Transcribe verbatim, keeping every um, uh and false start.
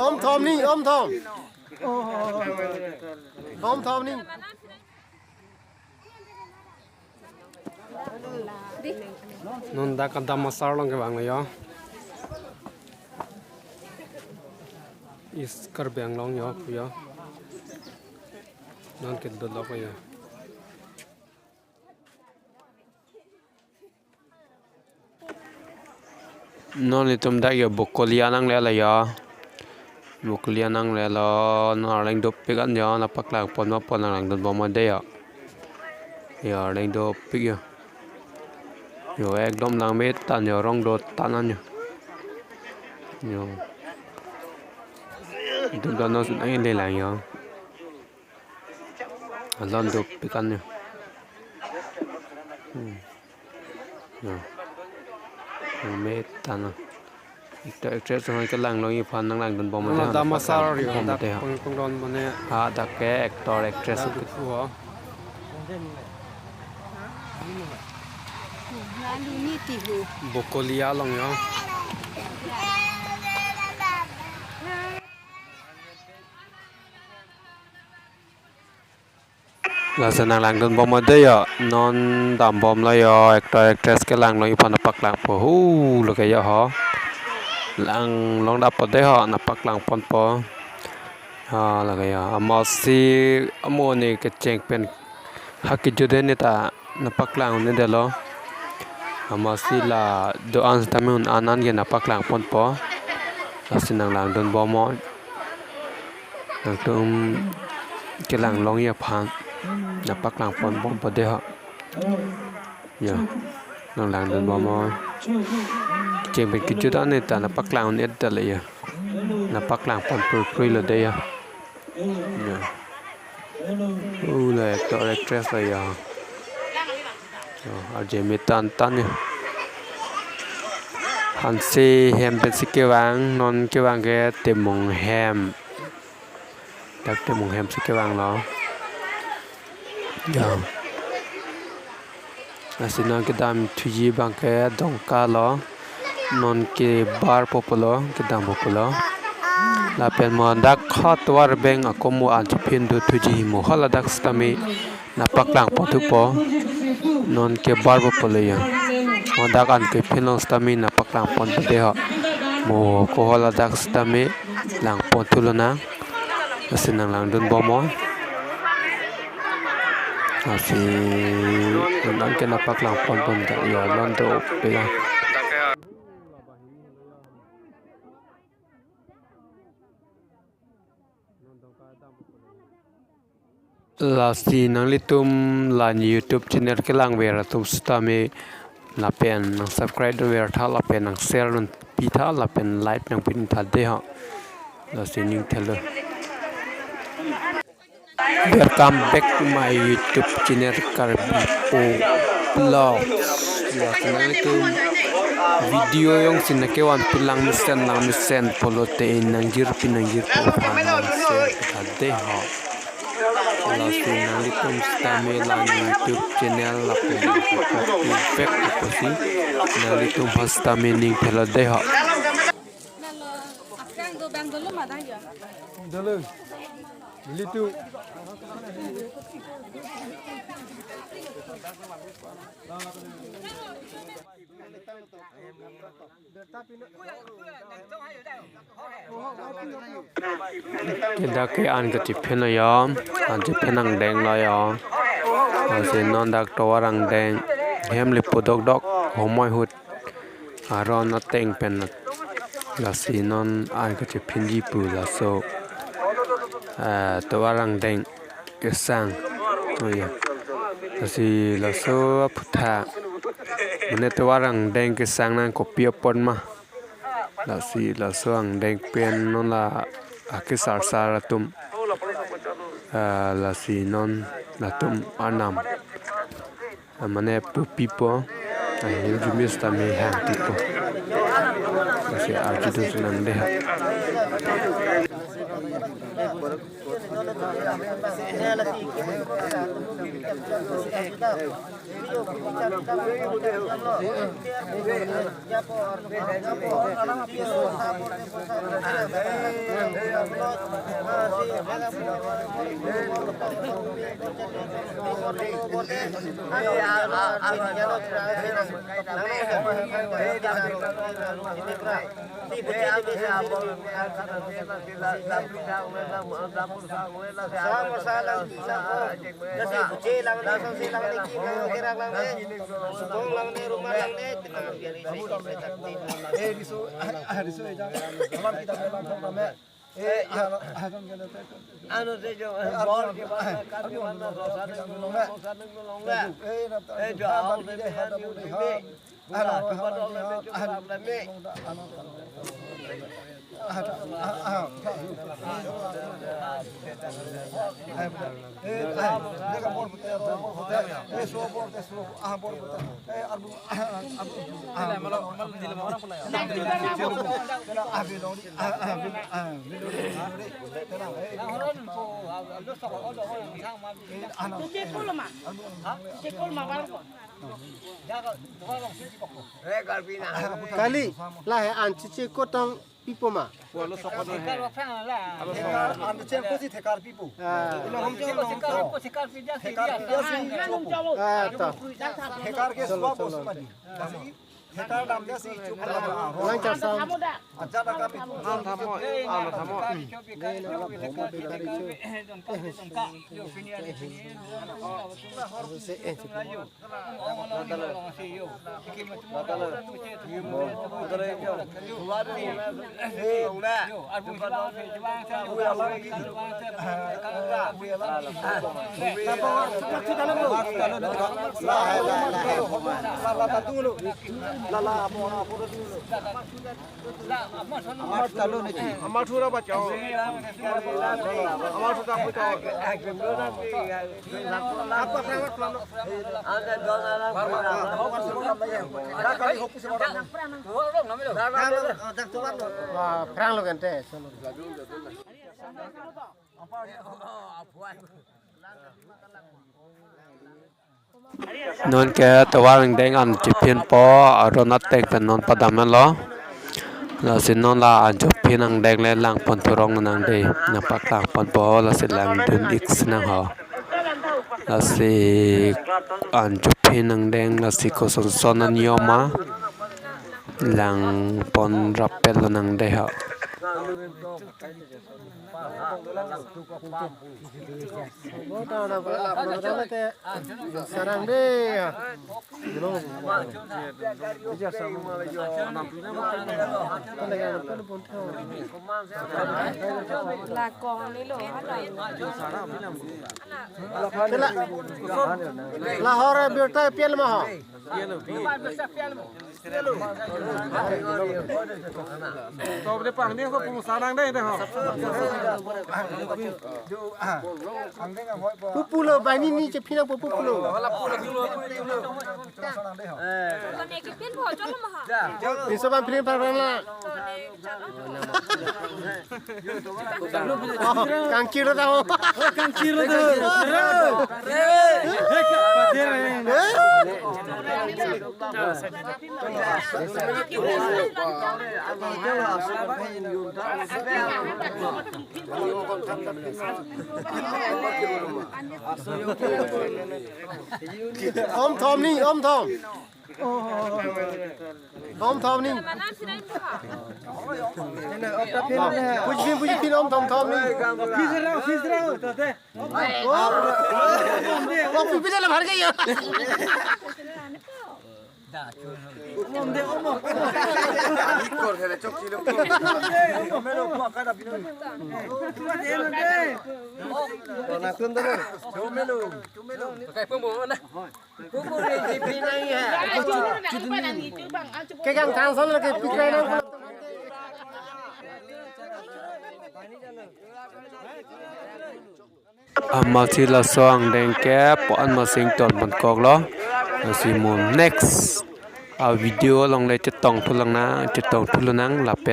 Om thom ni, om thom. Om thom ni. Non dak Adam Asar along kevang lo yo. East Karbi Anglong yo, yo. Non kedolok lo yo. Non itum dak yo Bokolia nanglelo yo. Bokolia nanglelo, non arleng dopik an yo, nangpaklang pon ma pon, nanglang dun bom ma de yo. Yo arleng dopik yo. Yo ekdom langme tang yo, rong do tang an yo. Yo. Itum dono sun ai le lang yo. Alon dopik an yo. Hmm. Yo. Langme tang. Actor actress hon kelang longji aphan nanglang dun bom ma de, Adam Asar yo, bom ma dak de. Pung pung don bom ne. Ha, dak ke actor actress. Dak pu ho. Lalu ni tihu. Bokolia along yo. Lasi nanglang dun bom ma de yo, non dam bom lo yo, actor actress kelang longji aphan nangpaklang po, hu lo ke yo ho. Lang long dap po de ho, nangpaklang pon po. Ha, lo ke yo, amatsi amo ni kecheng pen ha kejut de ni ta nangpaklang un-e det lo. Amatsi la do-an sitame un-an an ke nangpaklang pon po. Lasi nanglang dun bom mo. Nangtum kelang longji aphan nangpaklang pon bom po de ho. Yo. Nanglang dun bom mo. Kecheng pen kejut an ni ta nangpaklang un-e det le yo. Nangpaklang pon prui prui lo de yo. Yo. U la actor actress lo yo. Yo, arje me tang tang yo. Hanse hem pensi kevang, non kevang ke Timung hem. Dak Timung hem si kevang lo. Yo. Lasi non kedam thuji abang ke Dongka lo. Non kebar po pulo, kedam po pulo. Lapen mo dak ha tovar abeng akomu an chephin do thuji, mo haladak sitame nangpaklang pon thupo. Non kebar po pulo yo. Mo dak an kephin long sitame nangpaklang pon po de ho. Mo ko haladak sitame lang pon thu lonang. Lasi nanglang dun bom mo. Lasi non an ke nangpaklang pon pon ta yo, alon dopik an. Lasi nanglitum la YouTube channel kelang ver atum sitame lapen nang subscribe dun ver tha, lapen nang share dun pi tha, lapen like nang pin tha de ho. Lasi ning thelo. Welcome back to my YouTube channel Karbi Po Vlogs. Lasi nanglitum video jongsi nangkevan pin lang mesen lang mesen pulote nangjir pin nangjir po aphan nang share tha de ho. Lasi nanglitum sitame la YouTube channel lapen subscribe back pusi nanglitum aphan sitame ning thelo de ho. Dolo. Litu. Ke dak ke an kachephin lo yo, an chephin angdeng lo yo. Lasi non dak tovar angdeng, hem le po dokdok, homoi ahut aron ateng pen, lasi non an kachephinji pu laso, eh, tovar angdeng kesang. Oh ya. Lasi laso aphutha, mane tovar angdeng kesang nang kopi apot ma. Lasi laso angdeng pen non la akesarsar atum, ah, lasi non latum arnam, ah, mane pupi po, ah, hirjumis tame hang pipo. Lasi arju dun sunang de ha. Eh, riso, ah, riso ejang. Alam kita alam kong kami. Eh, ah, ah, kong kami. Ano se jo, eh, bor ke ba, kar ke ba, na sosa nang long, sosa nang long. Eh, na ta, eh, jo, ha, ta, hau se de, ha, ta, ha, de, ha. Ula, chupa dol le, chupa dol le. Kali, lahei an chichi kotang pipo ma? Ante cheng kosi thekar pipo. Ah. Ilo hom cheng long to. Thekar pipo si chopo. Ah, to. Thekar ke swab osmani. Thekar dam dia si chup. Lang chasam. Acha na kami. Ang thamo, ang thamo. Amar thura bachao. Amar thura bachao. Phrang lo kante. Non ke tovar angdeng an chephinpo, aron ateng pen non padam lo. Lasi non la an chephin angdeng le lang pon thurong nang de, nang paklang ponpo, lasi langdun ik sinang ho. Lasi an chephin angdeng, lasi kosonson an yoma, lang pon rapel lo nang de ho. Sarang de. La kong ni lo. Lahore birta pial ma ho. Top de pang ni ko pung sarang de de ho. Pupu lo bani ni chephin po pupu lo. Kone ke pin pho cholo maha. Pinso ban pin phan phan la. Kone cholo. Oh, kangkir lo tahu. Kangkir lo tahu. Om thom ni, om thom. Om thom ni. Puji pin, puji pin, om thom thom ni. Pis rao, pis rao, tate. Oh, pipin dalam harga ya. Ke kang thang son lagi pikir nang. Amatsi laso angdeng ke po-an masing ton pon kok lo. Lasi mo next a video along le chetong thu lang na, chetong thu lo nang lapen.